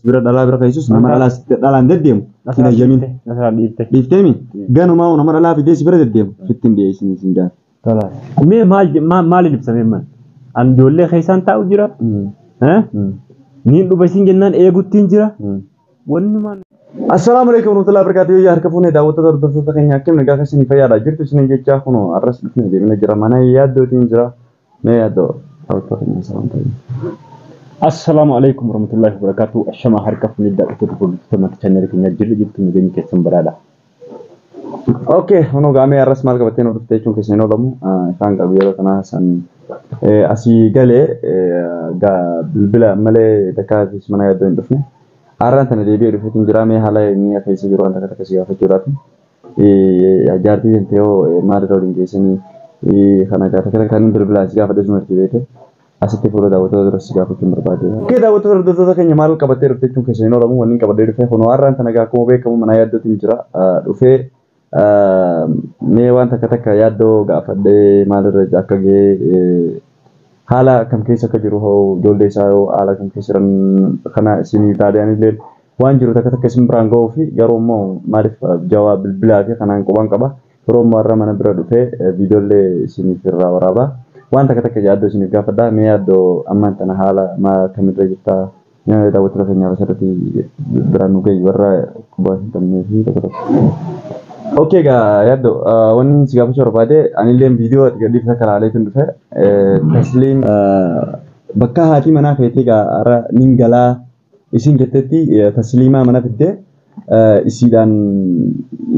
Bira dhalaa bira keessus nama dhalaa sitti dhalaan deddeemu hin hayyamin. Nasiraan dhiifte. Dhiifteemi ganumaa nama dhalaa fidee si bira deddeemu sitti hin dhiyeessin isin jaan. Mee maal maaliin ibsamee man? An ijoollee keessaan taa'u jira. Niin dhufa isin jennaan eeguttiin jira. Wanni maal? Assalaamu alaikum warahmatullahi wabarakatuh. Yoo harka fuunee daawwattoota hordoftoota keenya akkam nagaa keessanii fayyaadha jirtu isin jechaa kunoo arras dhufnee deemnee jira mana yaaddootiin jira. Mee yaaddoo daawwattoota keenya salam ta'e. Assalaamu alaikum warahmatullahi wabarakatuh. Ashamaa harka fuunee daawwattoota hordoftoota mata chaanalii keenyaa jirra jirtu nageenya keessan baraadha. Okay, kunoo gaamee arras maal qabattee nu dhufte jechuun keessan hin oolamu. Isaan qabu yeroo kana san asii galee bilbila malee takka mana yaaddoo hin dhufne. Arraan tana deebi'ee dhufeetiin jira mee haala inni keessa jiru waan takka takka si gaafachuudhaaf. Jaartii tante hoo maalirra waliin geessanii kana takka takka inni bilbilaa si gaafadhe sun beete. Asitti fuula daawwattoota dura si gaafachuun barbaade. Okkee daawwattoota hordoftoota keenya maal qabattee dhufte jechuun keessan hin oolamu wanni qabadhee dhufe kunoo arraan tana akkuma beekamu mana yaaddootiin jira dhufee mee waan takka takka yaaddoo gaafadhee maalirra akka ga'e haala kam keessa akka jiru hoo ijoollee isaa hoo haala kam keessa jiran kana isinii taadhaan waan jiru takka takka isin biraan ga'uu fi garuu immoo maaliif jawaa bilbilaa fi kanaan quban qaba. Yeroo immoo har'a mana bira dhufee viidiyoolee isiniif irraa waraaba. Waan takka takka yaaddoo isiniif gaafadha. Mee yaaddoo ammaan tana haala kamirra jirtaa? Daawwattoota keenyaaf asirratti biraan nu gahi warra quba hin qabnee fi tokko tokko. Okay egaa yaaddoo wanni si gaafachuu barbaade anillee viidiyoo ati gadhiifte akka ilaaleetiin dhufe Tasliim bakka haati manaa feetee egaa har'a nin galaa isin jettetti Tasliimaa mana fiddee isiidhaan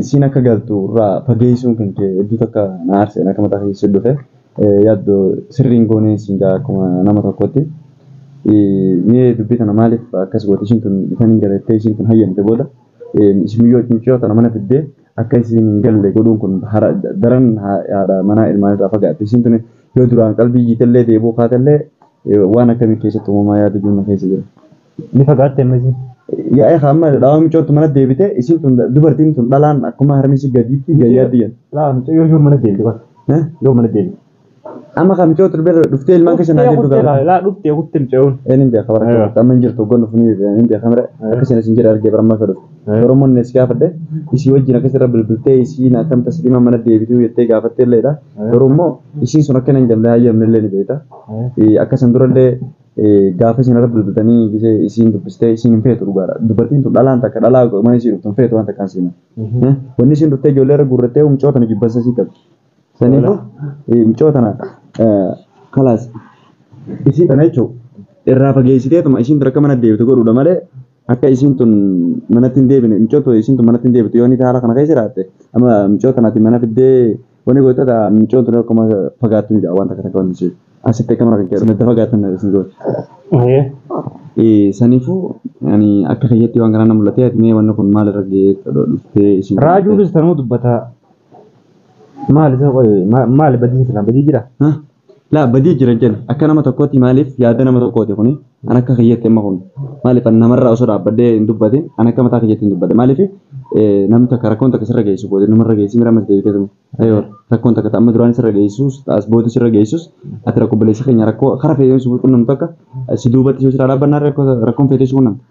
isiin akka galtu irraa fageessuun kan kee hedduu takka na aarseen akka mataa keessa dhufe yaaddoo sirriin goonee isin jaa akkuma nama tokkotti. Mee dubbii tana maaliif akkas goote ishiin tun ifan hin galattee ishiin tun hayyamte booda isimuyyoo mucayyoo tana mana fiddee akka isiin hin galle godhuun kun daran haadha manaa ilmaan irraa fagaatte ishiin tun yoo duraan qalbii jiitellee deebuu kaatellee waan akkamii keessatti uumamaa yaada jiru keessa jira. Ni fagaatte amma isin. Yaa'ee amma dhaawaa mucootu mana deebite isiin tun dubartiin tun dhalaan akkuma harmisi gadiitti gayyaa diyan. Laa mucayyoo yoo mana deebite qofa. Yoo mana deebite. Amma kan mucootu bira dhuftee ilmaan keessa naa deebtu gaafa. Laa dhuftee kutte mucayyoon. Inni beeka bara amma hin jirtu hoggan dhufanii inni beeka mire akka isin jedhe argee bara amma fedhu. Yeroo inni si gaafadhe isii wajjin akkas irra bilbiltee isiin akkam Tasliima mana deebituu jettee gaafattee illeedha. Yeroo immoo isiin sun akka hin jamne hayyamne illee ni beekta. Akka san durallee gaafa isin irra bilbiltanii gisee isiin dubbistee isiin hin feetu dhugaadha. Dubartiin tun dhalaan takka dhalaa mana isii dhuftu hin feetu waan takkaan siima. Wanni isiin dhuftee ijoollee irra guurrattee mucoo tana jibbansa isii qabdi. Saniifuu mucoo tana kalaas isii tana jechuun irraa fageessiteetuma isiin tun akka mana deebitu godhuudha malee akka isiin tun manatti hin deebine mucoo tun isiin tun manatti hin deebitu yoo ni haala kana keessa jiraatte amma mucoo tanaati mana fiddee wanni gootota mucoo tun akkuma fagaattu ni jaa waan takka takka wanni ishee asitti akka mana kan keessa madda fagaattu ni isin goote. Saniifuu ani akka kiyyatti waan kana na mul'ate ati mee wanni kun maal irra ga'ee dhuftee isin. Raajuunis tanuu dubbata. Maali isa qoye maali badiin silaa badii jira? Laa badii jira jenna akka nama tokkotti maaliif yaada nama tokkooti kuni an akka kiyyatti amma kun maaliif an namarraa osoo dhaabbadhee hin dubbatin an akka mataa kiyyatti hin dubbadhe maaliif namni takka rakkoon takka sirra geessu booda namarra geessi mira ammas deebiteetuma ayoo rakkoon takka amma duraan sirra geessus as booda sirra geessus ati rakkoo obboleessa keenya rakkoo kara feetee si qunnamtu takka si duubatti si dhaabbannaa rakkoon feetee si qunnamtu.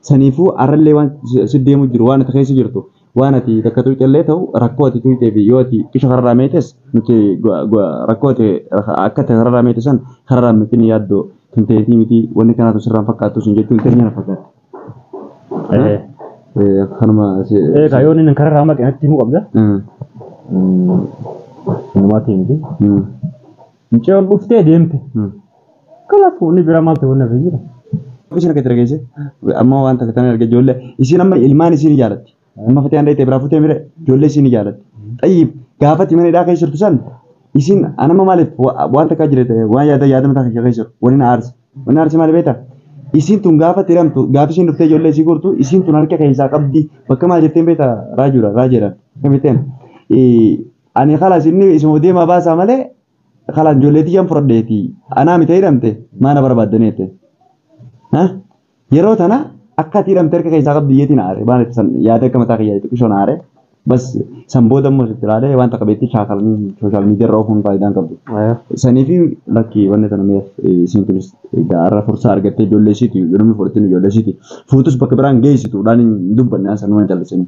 Saniifuu arrallee waan si deemu jiru waan ati keessa jirtu waan ati takka tuqxellee ta'u rakkoo ati tuqxee fi yoo ati qisha kararraa meetes nuti rakkoo ati akka ati kararraa meete san kararraa meetin yaaddoo kan ta'eetii miti wanni kanaatu sirraan fakkaattu sun jechuun teenya na fakkaatti. Kanuma. Egaa yoo inni kararraa maqe natti himuu qabda. Namaatii miti. Mucayyoon dhuftee deemte. Kalaaf inni biraa maal ta'uu naaf jira. Isin akka itti dhageesse amma waan takka tana erga ijoollee isiin amma ilmaan isiin jaalatti. Amma fatee handha biraa futee mire ijoollee isiin jaalatti. Xayyib gaafa ati mana hidhaa keessa jirtu san isiin anama maaliif waan takkaa jira waan yaada yaada mataa keessa jiru waliin aarsa. Waliin aarsa maal beektaa? Isiin tun gaafa tiramtu gaafa isiin dhuftee ijoollee isii gurtu isiin tun harka keessaa qabdi bakka maal jetteen beektaa raajuudha raajeedhaan. Kamitteen ani khalaas inni isuma deemaa baasaa malee khalaas ijoollee tiyyaan fudhadheeti anaa miti hidhamte maana barbaaddanii jette. Yeroo tana akka ati hidhamte harka keessaa qabdi iyyeetiin aare waan san yaada akka mataa kiyyaa xiqqishoon aare Bas san booda immoo sitti ilaalee waan takka beektii shaakalanii sooshaal miidiyaa irra oofuun faayidaan qabdu. Sanii fi lakkii wanni tana meef isiin tunis gaara fursaa argattee ijoollee isiiti namni fudhatiin ijoollee isiiti. Fuutus bakka biraan geessituudhaan hin dubbanne sanuma callisanii.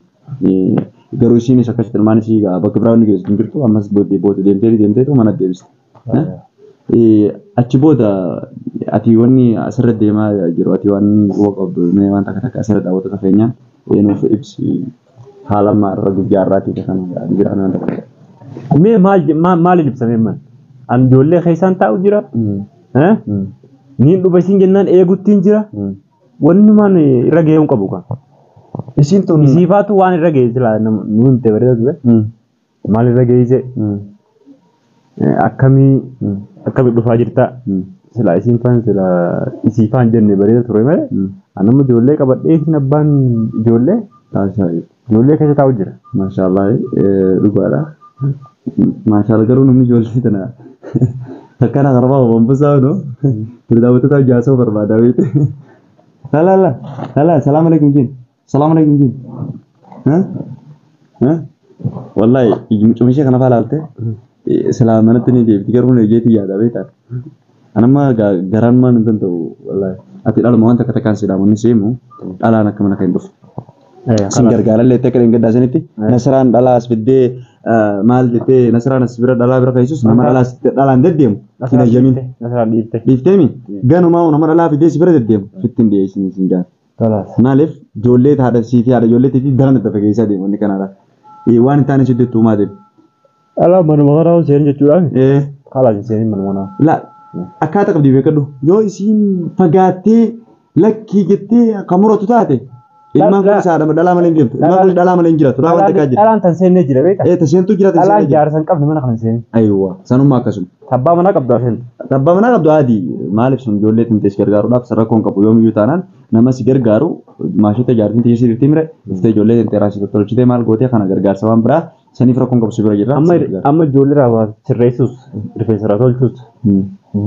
Garuu isiinis akkasitti ilmaan isii bakka biraan geessitu hin jirtu ammas booda deemtee deemteetu mana deebiste. Achi booda ati wanni asirra deemaa jiru ati waan quba qabdu mee waan takka takka asirra daawwattoota keenyaan nuuf ibsi haala ammaa irra guyyaa irraatii kana jiraan waan takka. Mee maaliin ibsamee man? An ijoollee keessaan taa'u jira. Niin dhufa isiin jennaan eeguttiin jira. Wanni maan irra gahee hin qabu kan. Isiin tun. Isiifaatu waan irra gahee silaa nu himte bareeda ture. Maal irra geesse? Akkamii akkamii dhufaa jirta? Silaa isiin faan silaa isiifaan jenne bareeda ture malee. Anamma ijoollee qabadhee isin abbaan ijoollee ijoollee keessa taa'u jira. Maashaallah dhugaadha. Maashaallah garuu namni ijoollee tana akkana qarbaa bambusaa no. Daawwattoota jaasoo barbaada beekte. Lala lala lala salaam alaikum jin. Salaam alaikum jin. Wallahi mucuma ishee kana faa laalte silaa manatti ni deebiti garuu ni jeetii yaada beektaa. Anamma garaan maan hin danda'u wallahi. Ati dhaluma waan takka takkaan sidaamu seemu dhalaan akka mana kan hin dhufne. Sin gargaarallee akka hin gaddaasanitti Nasraan dhalaa as fiddee maal jettee Nasraan as bira dhalaa bira fe'isus nama dhalaa dhalaan deddeemu hin ayyamin. Nasraan dhiifte. Dhiifteemi ganumaa nama dhalaa fiddee si bira deddeemu fitti hin dhiyeessin sin jaal. Maaliif ijoollee haadha siitii haadha ijoollee tiitii daran itti fageessaa deemu inni kanaadha. Waan hin taane sitti tuumaa deemu. Dhalaa manuma kanaa seenin jechuudha. Kalaas hin seenin manuma kanaa. La akkaataa qabdi beekadhu yoo isiin fagaattee lakkii jettee kan muratu taate ilmaan kunis haadha dhalaa malee hin deemtu ilmaan kunis dhalaa malee hin jiraatu dhalaa waan takkaa jira. Dhalaan tan seennee jira beektaa. Ee taseentu jira Dhalaan taseentu jira. jaarsa hin qabne mana kana hin seenin. Ayiwa sanummaa akkasuma. Tabbaa manaa qabdu aseen. Abbaa manaa qabdu adii maaliif sun ijoollee timtee si gargaaruudhaaf rakkoon qabu yoomiyyuu taanaan nama si gargaaru maashota jaartiin tiyya sirriitti mire dhuftee ijoollee timtee raasii tottolchitee maal gootee kana gargaarsa waan biraa saniif rakkoon qabu si bira jira. Amma ijoollee irraa sirreessus rifeensa irraa tolchus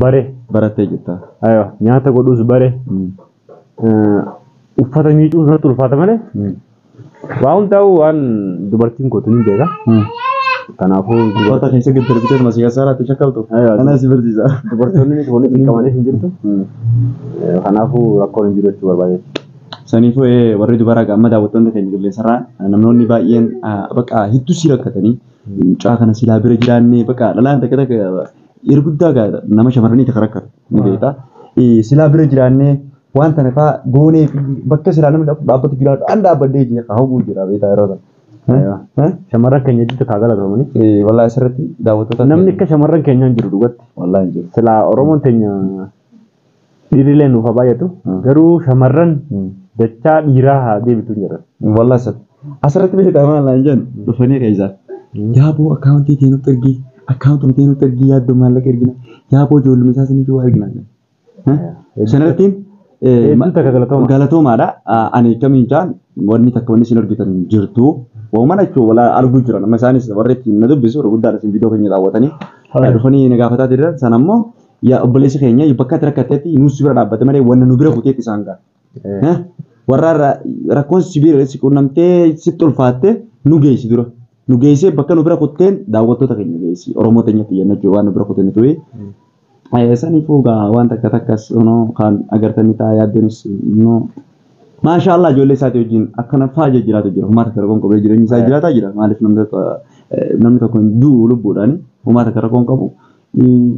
bare. Barattee jirta. Ayiwa nyaata godhuus bare. Uffata miicuus natti ulfaata malee. Waa hundaa'u waan dubartiin gootu ni beeka. Kanaafuu Uffata keessa gad darbitee masii kasaaraatti shakkaltu. Kana si barsiisa. Dubartoonni walitti qabanii hin jirtu. Kanaafuu rakkoon hin jiru jechuu barbaade. Saniifuu warri dubaraa amma daawwattoonni keenya qilleensarraa namoonni baay'een bakka hedduu si rakkatanii mucaa kana silaa bira jiraannee bakka dhalaan takka takka yeroo guddaa nama shamarranii takka rakkatu ni beekta. Silaa bira jiraannee waan tana fa'aa goonee bakka silaa namni dhaabbatu jiraatu an dhaabbadhee jira hawwuu jira beektaa yeroo sana. Shamarran keenya hedduutu kaa galatoomanii. Wallahi asirratti daawwattoota. Namni akka shamarran keenyaa hin jiru dhugatti. Wallahi hin jiru. Silaa Oromoon teenya dhiirillee nuuf haa baay'atu garuu shamarran dachaa dhiiraa haa deebitu hin jedhan. Wallahi asirratti. Asirratti beektaa maal naan jedhan dhufanii keessaa. Yaaboo akkaawuntii tee nutti ergi akkaawuntii tee nutti ergi yaaddoo maallaqa ergina yaaboo ijoolluma isaa sanii waa ergina. Sanarrattiin galatoomaadha. Ani kamiin jaan wanni takka wanni isin argitan jirtu. Waamana jechuun walaa arguu jiran amma isaanis warri ittiin na dubbisu guddaadha isin viidiyoo keenya daawwatanii dhufanii na gaafataa jiran sana immoo yaa obboleessi keenya bakka itti rakkatteetti nuus bira dhaabbate malee wanna nu bira kuteetti isaan ga'a. Warra rakkoon si bira si quunnamtee sitti ulfaatte nu geessi dura. Nu geessee bakka nu bira kutteen daawwattoota keenya geessi Oromoo teenyatti jenna jechuudha waan nu bira kuteen ture. Saniifuu gaa waan takka takkas kan agartanii ta'a yaaddoonis Maashaallah ijoollee isaatii wajjin akkana faaja jiraatu jira. Homaa takka rakkoon qabu jireenya isaa jiraataa jira. Maaliif namni tokko hin du'u lubbuudhaan homaa takka rakkoon qabu.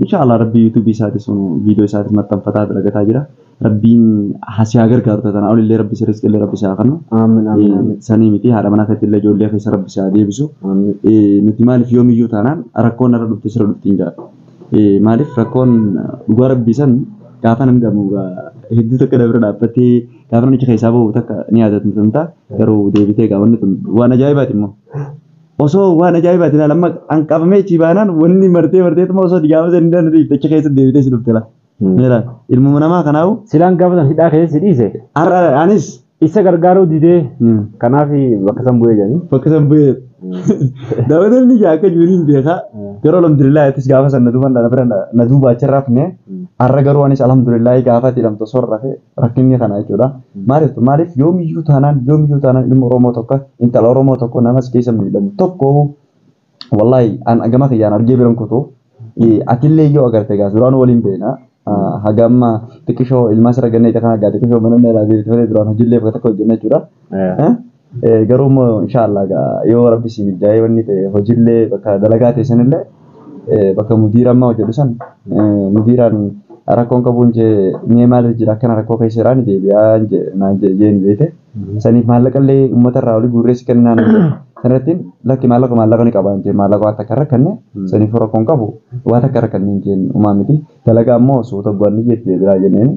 Inshaallah rabbi yuutuubii isaatis viidiyoo isaatis maxxanfataa dalagataa jira. Rabbiin si haa gargaaru tana olillee rabbi si rizqillee rabbi si haa kennu. Sanii miti haadha manaa keetti ijoollee keessa rabbi si haa deebisu. Nuti maaliif yoomiyyuu taanaan rakkoon irra dhufte sirra dhufti hin jaallu. Maaliif rakkoon dhugaa rabbii san gaafa namni dhabu hedduu takka dabra dhaabbattee gaafa namicha keessaa bahu takka ni yaadatamta garuu deebitee gaafa tun waan ajaa'ibaati immoo. Osoo waan ajaa'ibaati ilaala amma an qabamee achi baanaan wanni martee marteetuma osoo gaafa san hin dandeenye achi keessa deebitee si dhufte laa. Meelaan ilmuma namaa kanaafu. Silaan gaafa san hidhaa keessa si dhiise. Har'a anis. Isa gargaaruu didee kanaaf bakka san bu'ee jedhanii. Bakka san bu'ee. Daawwattoonni ijaa akka jiruun beekaa. Garuu alhamdulillah atis gaafa san na duuba na bira na duuba achirraa fne har'a garuu anis alhamdulillah gaafa jedhamtu osoo rafe rakkinni kana jechuudha. Maaliif maaliif yoomiyyuu taanaan ilma Oromoo tokko, intala Oromoo tokko, namas keessa miidhamu tokko wallahi an gama kiyyaan argee biran kutu. Atillee yoo agarte gaa duraan waliin beena. Haga amma xiqqishoo ilmaa sirra gannee kana gaa xiqqishoo mana meelaa deebite malee duraan hojiillee bakka tokko hojjenna jechuudha. Garuu immoo inshaallah gaa yoo rabbi si mijaa'ee wanni ta'e hojiillee bakka dalagaa teessanillee bakka mudiira ammaa hojjedhu san mudiiraan rakkoon qabuun jee mee maaliif jira akkana rakkoo keessa jiraa ni deebi'aa naan jee ni beete. Saniif maallaqallee uummata irraa olii guurree si kennaa naan jedhe. Sanarratti lakki maallaqa ni qabaa jee maallaqa waan takka rakkanne saniif rakkoon qabu waa takka rakkanne jeen uumaa miti. Dalagaa immoo suuta bu'anni jetti deebi'aa jenneen.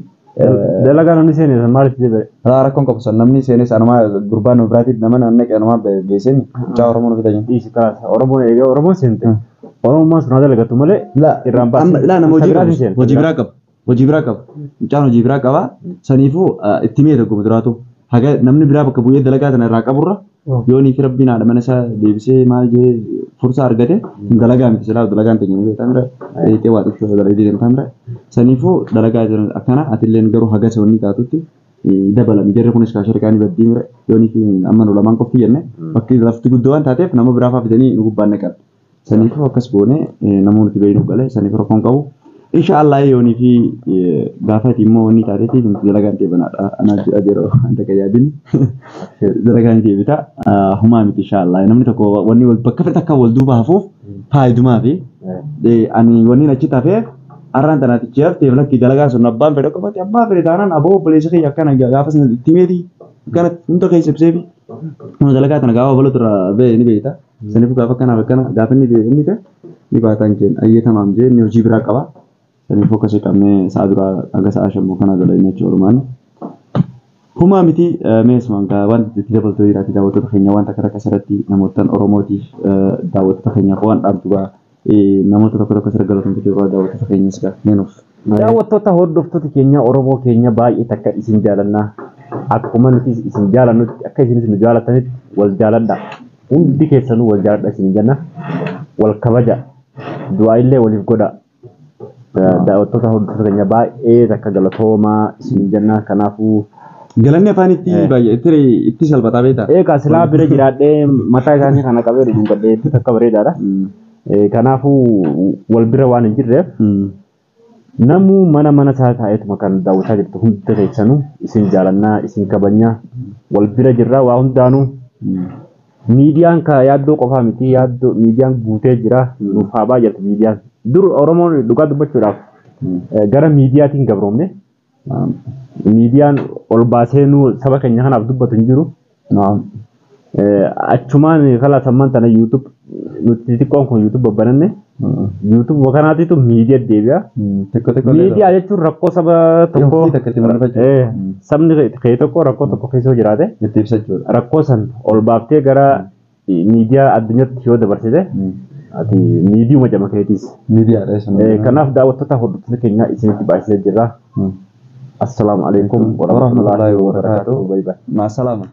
Dalagaa namni seene maaliif jedhe? Raa rakkoon qabu san namni seenes anumaa gurbaan nu biraatiif nama naannoo anumaa geesseen mucaa Oromoo nu fitan. Dhiisi kalaas Oromoon egaa Oromoon seente. Oromummaan sun haa dalagatu malee irraan baasee. Laa nama hojii qabu hojii biraa qaba. Hojii biraa qaba. Mucaan hojii biraa qaba. Saniifuu itti mee tokko duraatu haga namni biraa bakka bu'ee dalagaa sana irraa qaburra yoo nii fi rabbiin haadha mana isaa deebisee maal jee fursaa argate dalagaa miti silaa dalagaan teenya ni beektaa mira eeqee waa xiqqoo dalagee deemtaa mira. Saniifuu dalagaa akkana atilleen garuu haga wanni taatutti dabalami jarri kunis kaashaa riqaa ni baddii mira yoo nii fi amma nu lamaan qofti jenne bakki lafti guddoo waan taateef nama biraa faa fidanii nu gubbaan naqan. Saniifuu akkas goone namoonni beeynu galee saniif rakkoon qabu. Inshaallah yoonii fi gaafa ati immoo wanni taateeti nuti dalagaan ta'e banaadha. Anaa jedha yeroo wanta yaadin dalagaan deebita. Humaa miti inshaallah namni tokko wanni bakka fedhe takka wal duuba hafuuf faayidumaa fi ani wanni achi tafee arraan tanaatichi hafteef lakki dalagaan sun abbaan fedhe qofatti abbaa fedhe taanaan aboo obboleessa kiyya akkana gaafa sana itti meeti akkana hunda keessa ibseefi. Kun dalagaa tana gaafa balatu irraa ba'e ni beekta. Saniif gaafa akkanaaf akkana gaafa inni inni ta'e ni baataan jeen ayyee tamaam jee inni hojii biraa qaba. Saniif akkasii qabnee sa'a duraa haga sa'a shammoo kana dalagna jechuudha oolmaan. Humaa miti meesmaan gaa waan itti dabaltuu jiraati daawwattoota keenya waan takka takka asirratti namootaan Oromootiif daawwattoota keenyaaf waan dhaabdu gaa namoota tokko tokko asirra galatoomfachuu barbaada daawwattoota keenyas gaa meenuuf. Daawwattoota hordoftoota keenya Oromoo keenya baay'ee takka isin jaalannaa. Akkuma nuti isin jaalannutti akka isinis nu jaalatanitti wal jaaladha. Hundi keessanuu wal jaaladha isin jenna. Wal kabaja. Du'aa illee waliif godha. Daawwattoota hordoftoota keenya baay'ee takka galatoomaa isin jenna. Kanaafuu Galanni afaanitti baay'ee itti salphataa beektaa? Eegaa silaa bira jiraadhee mataa isaanii kana qabee dhudhungadhee takka bareedaadha. Kanaafuu wal bira waan hin jirreef namuu mana mana isaa taa'eetuma kan daawwachaa jirtu hunda keessanuu isin jaalannaa, isin kabajnaa, wal bira jirraa waa hundaanuu. Miidiyaan ka yaaddoo qofaa miti, yaaddoo miidiyaan guutee jira, nuuf haa baay'atu miidiyaan. Dur Oromoon dhugaa dubbachuudhaaf gara miidiyaatiin gabroomne. Miidiyaan ol baasee nu saba keenya kanaaf dubbatu hin jiru. Achumaan kala samman tana YouTube nuti xixiqqoon kun YouTube babbananne YouTube kanaatitu miidiyaa deebi'a. Xiqqoo xiqqoo. Miidiyaa jechuun rakkoo saba tokkoo sabni kee tokko rakkoo tokko keessa jiraate itti ibsachuudha. Rakkoo san ol baaftee gara miidiyaa addunyaatti yoo dabarsite ati miidiyuma jama keetiis. Miidiyaadha sana. Kanaaf daawwattoota hordoftoota keenyaa isinitti baay'isee jirra. Assalaamu alaikum warahmatullahi wabarakatuh. Bye bye. Maasalaama.